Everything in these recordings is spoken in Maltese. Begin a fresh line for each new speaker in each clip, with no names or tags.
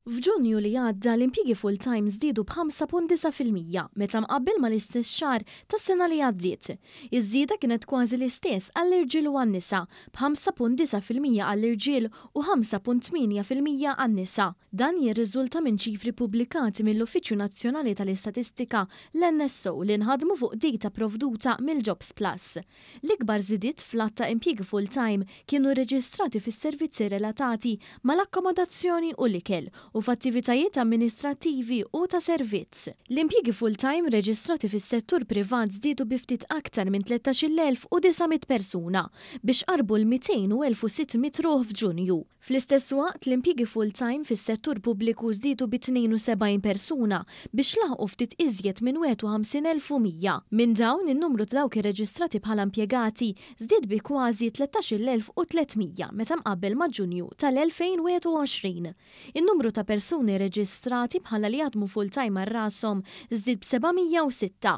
F'Ġunju li għadda, l-impjiegi full-time żdiedu b'5.9% meta mqabbel mal-istess xahar tas-sena li għaddiet. Iż-żieda kienet kważi l-istess għall-irġiel u għan-nisa, b'5.9% għall-irġiel u 5.8% għan-nisa. Dan jirriżulta minn ċifri ppubblikati mill-Uffiċċju Nazzjonali tal-Istatistika, l-NSO, li nħadmu fuq data provduta mill-Jobsplus. L-ikbar żidiet fl-għadd ta' impjiegi full-time kienu rreġistrati fis-servizzi relatati mal-akkomodazzjoni u l-ikel u f'attivitajiet amministrattivi u ta' servizz. L-impjiegi full-time reġistrati fis-settur privat żdiedu bi ftit aktar minn 13,900 persuna, biex qarbu l-200,600 ruħ f'Ġunju. Fl-istess waqt, l-impjiegi full-time fis-settur pubbliku żdiedu bi 72 persuna biex laħqu ftit iżjed minn 51,100. Minn dawn, in-numru ta' dawk irreġistrati bħala impjegati żdied bi kważi 13,300 meta mqabbel ma' Ġunju tal-2021. In-numru ta' persuni rreġistrati bħala li jaħdmu full-time għal rashom żdied b'706.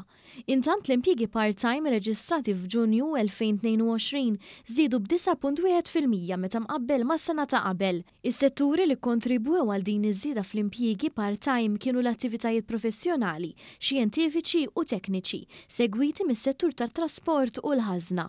Intant l-impjiegi part-time reġistrati f'Ġunju 2022 żdiedu b'9.1% meta mqabbel mas-sena ta' qabel. Is-setturi li kkontribwew għal din iż-żieda fl-impjiegi part-time kienu l-attivitajiet professjonali, xjentifiċi u tekniċi, segwiti mis-settur tat-trasport u l-ħażna.